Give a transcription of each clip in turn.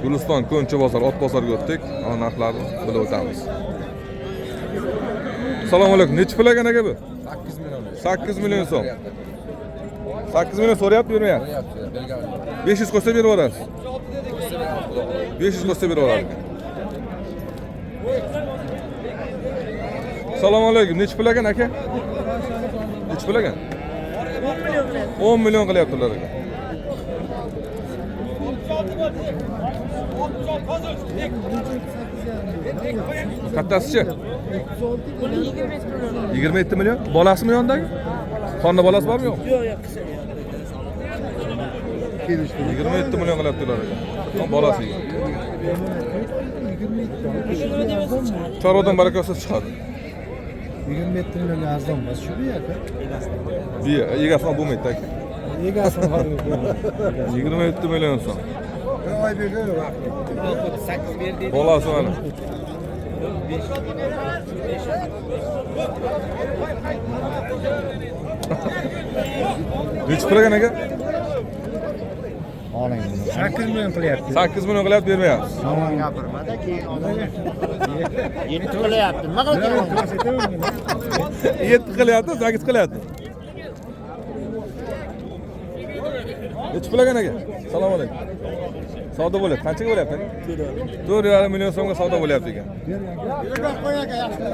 Guliston Ko'nchi bozor, ot bozorga o'tdik. Narxlarni bilib o'tamiz. Assalomu alaykum. Necha pul ekan aka bu? 8 million. 8 million so'm. 8 million so'rayapti, bermayapti. 500 qo'shsa berib yuborasiz. 500 qo'shsa berib yuboradi. Assalomu alaykum. Necha pul ekan aka? Necha pul ekan? 10 million qilyaptilar aka. Kattasichi? 27 million. Bolasimi yonidagi? Qorni bolasi bormi yo'qmi? Yo'q, yo'q, qisir. 27 million qilyaptilar ekan. Bolasi ekan. Chorvadan barakasiz chiqadi. 27 million arzon emas shu bu aka. Biya egasi ham bo'lmaydi aka. Egasi ham yo'q. 27 million so'm. Bolasi mana. Necha pul ekan aka? Oling buni. 8 million qilyapti. 8 million qilyapti, bermayapsiz. Gapirmada keyin odam 7 qilyapti. Nima qilyapti? 7 qilyapti, 8 qilyapti. Necha pul ekan aka? Assalomu alaykum. Savdo bo'lyapti. Qanchaga bo'lyapti aka? 4,5 million so'mga savdo bo'lyapti ekan.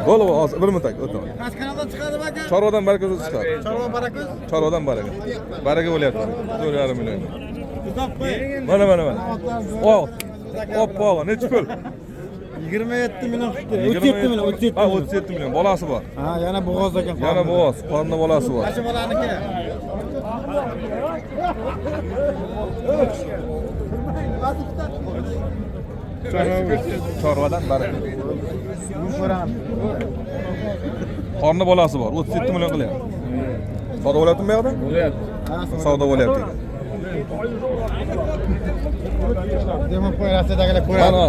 Bo'ldi, hozir bir minut aka, o'taman. Qaysi kanaldan chiqadi aka? Chorvadan baraka o'zi chiqadi. Chorva barako'z. Chorvadan baraka. Baraka bo'lyapti. 4,5 million. Mana mana mana. Oq. Oppoq, necha pul? 27 million qildi. 37 million, 37 Ha, 37 million. Bolasi bor. Ha, yana bo'g'oz ekan. Yana bo'g'oz, qorni bolasi bor. Qaysi bolaniki? Chorvadan baraka. Qorni bolasi bor. 37 million qilyapti. Savdo bo'lyaptimi bu yoqda? Bo'lyapti. Savdo bo'lyapti ekan. Demir qo'y Rossiyadagilar ko'radi. Mana.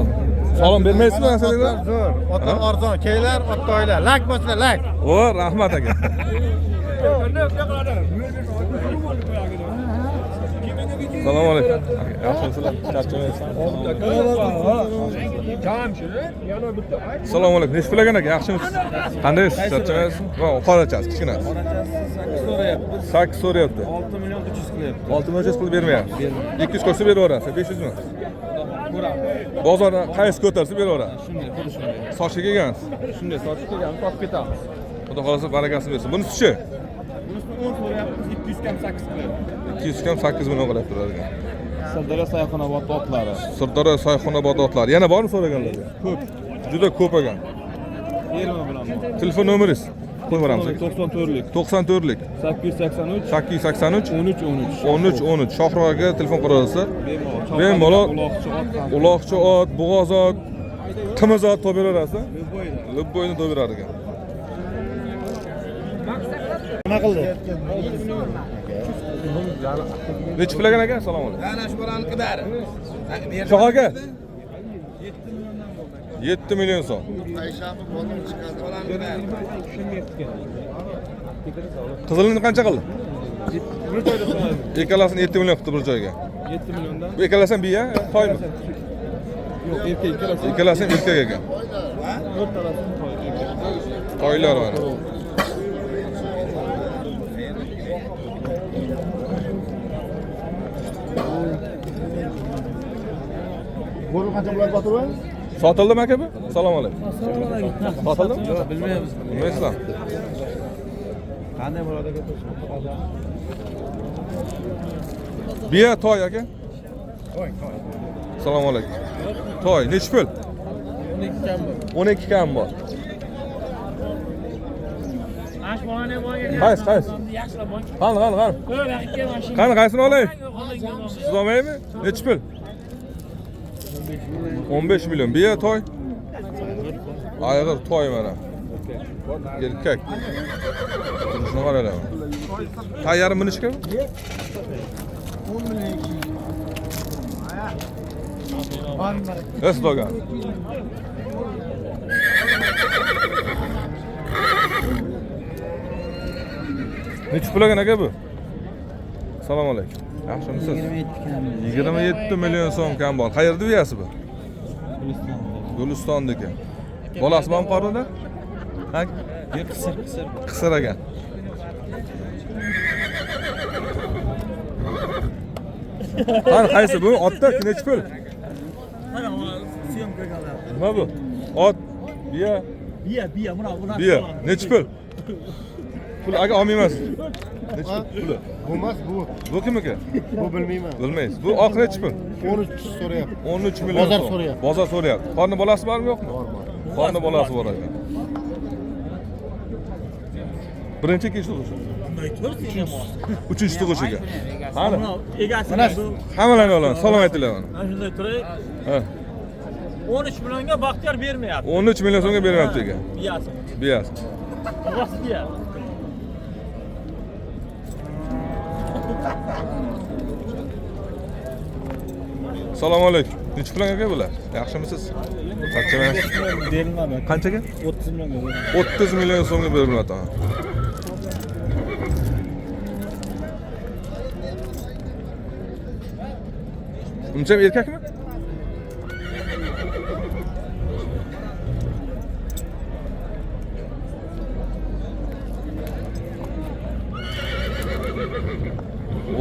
Salom bermaysizmi Rossiyadagilar? Zo'r. Otlar arzon, kelinglar, ottoylar. Lak bosinglar, lak. O, rahmat aka. Assalomu alaykum. Yaxshimisizlar? Charchamayapsizmi? Assalomu alaykum. Necha pul ekan aka? Yaxshimisiz? Qandaysiz? Charchamayapsizmi? Va qorachasi kichkinasi. 8 so'rayapti. 8 so'rayapti. 6 million 300 qilyapti. 6 million 300 qilib bermayapsiz. 200 qo'shsa berib yuborasiz, 500 mi? Bozorda qaysi ko'tarsa berib yuborasiz. Shunday, xuddi shunday. Sochga kelgansiz. Shunday sotib kelganmiz, topib ketamiz. Xudo xolasa barakasini bersin. Bunisi-chi? Bunisi 10 so'rayapmiz, 200 kam 8 qilyapti. 200 kam 8 million qilyaptilar ekan. Sirdaryo Sayxunobod otlari. Sirdaryo Sayxunobod otlari. Yana bormi so'raganlar? Ko'p. Juda ko'p ekan. Ferma bilan bor. Telefon nomeringiz qo'yib yuboramiz. 94lik 94lik 883 883 13 13. 13 13. Shohrux aka telefon qilasiz. Bemalol. Bemalol. Uloqchi ot ham. Uloqchi ot, bo'g'oz ot, qimiz ot topib beraverasiz. Lubboyni topib berar ekan. Nima qildi? Necha pul ekan aka? Assalomu alaykum. Ana shu bolaniki bari. Shoh aka. 7 million so'm. Qizilini qancha qildi? Bir joyda so'radi. Ikkalasini 7 million qildi bir joyga. 7 milliondan. Bu ikkalasi ham biya, toymi? Yo'q, erkak ikkalasi. Ikkalasi ham erkak ekan. To'rttalasi toy erkak. Toylar mana. Bo'ri qancha bo'ladi Boturboy? Sotildimi aka bu? Assalomu alaykum. Sotildimi? Yo'q, bilmaymiz. Bilmaysizlar. Qanday bo'ladi aka? Biya toy aka? Toy, toy. Assalomu alaykum. Toy, necha pul? 12 kam bor. 12 kam bor. Qaysi, qaysi? Qani, qani, qani. Qani, qaysini olay? Siz olmaymi? Necha pul? 15 million. Biya toy. Ayg'ir toy mana. Erkak. Shuni qaranglar. Tayyormi minishga? Es dogan. Necha pul ekan aka bu? Assalomu alaykum. Yaxshimisiz? 27 million so'm kam bor. Qayerda uyasi bu? Gulistonniki. Bolasi bormi qornida? Ha? Qisir, qisir. Qisir ekan. Qani qaysi bu? Otda nechi pul? Nima bu? Ot, biya. Biya, biya, buna buna. Biya, nechi pul? Pul aka olmaymiz. Nechi pul puli? Bu emas, bu. Bu kimniki? Bu bilmayman. Bilmaysiz. Bu oq nechi pul? 13 so'rayapti. 13 million. Bozor so'rayapti. Bozor so'rayapti. Qorni bolasi bormi yo'qmi? Bor, bor. Qorni bolasi bor ekan. Birinchi, ikkinchi tug'ishi. Uchinchi tug'ish ekan. Qani? Egasi bu. Hammalarni olamiz. Salom aytinglar mana. Mana shunday turay. Ha. 13 millionga Baxtiyor bermayapti. 13 million so'mga bermayapti ekan. Biyasi. Biyasi. Rost biya. Assalomu alaykum. Nechi pul aka bular? Yaxshimisiz? Charchamayapsiz? Berilmadi. Qanchaga? 30 millionga. 30 million so'mga beriladi. Buncha ham erkakmi?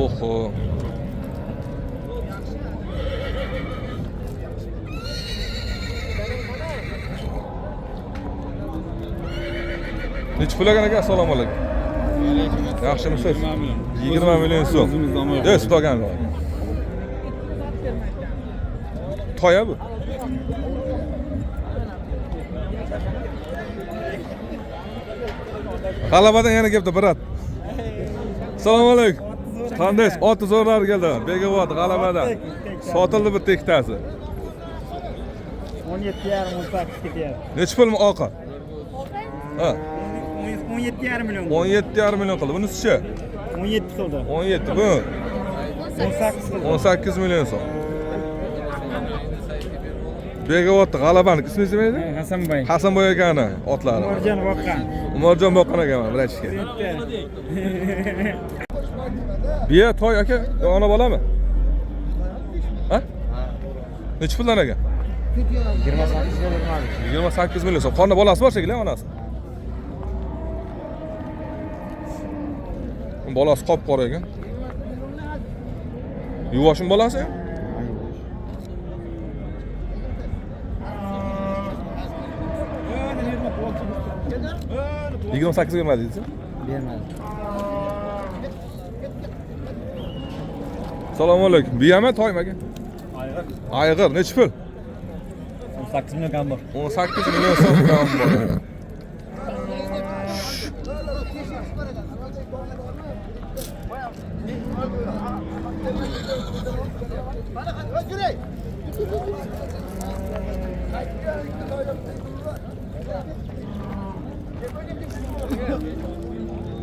Oho. Nechi pul ekan aka? Assalomu alaykum. Yaxshimisiz? 20 million so'm. Yo'q, sut olgan. Toya bu. G'alabadan yana kelibdi brat. Assalomu alaykum. Qandaysiz? Ot zo'rlar keldi. Begobod g'alabadan. Sotildi bitta ikkitasi. 17,5 18 ketyapti. Nechi pulmi oqi? Ha. 17,5 million. 17,5 million qildi. Bunisi-chi? 17 qildi. 17 bu. 18 qildi. 18 million so'm. Begobodda g'alabanik. Ismingiz nima edi? Hasanboy. Hasanboy akani otlari. Umarjon boqqan. Umarjon boqqan aka mana birinchisi. Biya toy aka, ona bolami? Ha? Nechi puldan aka? 28 million. 28 million so'm. Qorni bolasi bor shekilli onasi. Bolasi qop-qora ekan. Yuvoshim bolasi? Yigirma sakkizga bermadi deysiz? Bermadi. Assalomu alaykum. Biyami, toymi aka? Ayg'ir. Ayg'ir nechi pul? 18 million kam bor. 18 million so'm kam bor.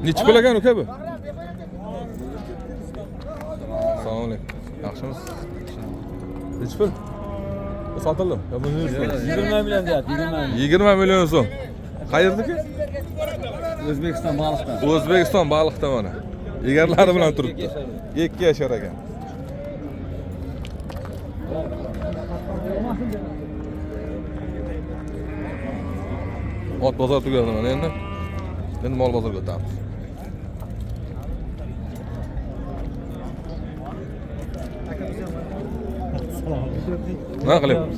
Nechi pul ekan uka bu? Assalomu alaykum. Yaxshimisiz? Nechi pul? Bu sotildimi? Yo, bu nechi pul? 20 million deyapti, 20 million. 20 million so'm. Qayerdiki? O'zbekiston baliqda. O'zbekiston baliqda mana. Egarlari bilan turibdi. 2 yashar ekan. Ot bozor tugadi mana endi. Endi mol bozorga o'tamiz. Nima qilyapti?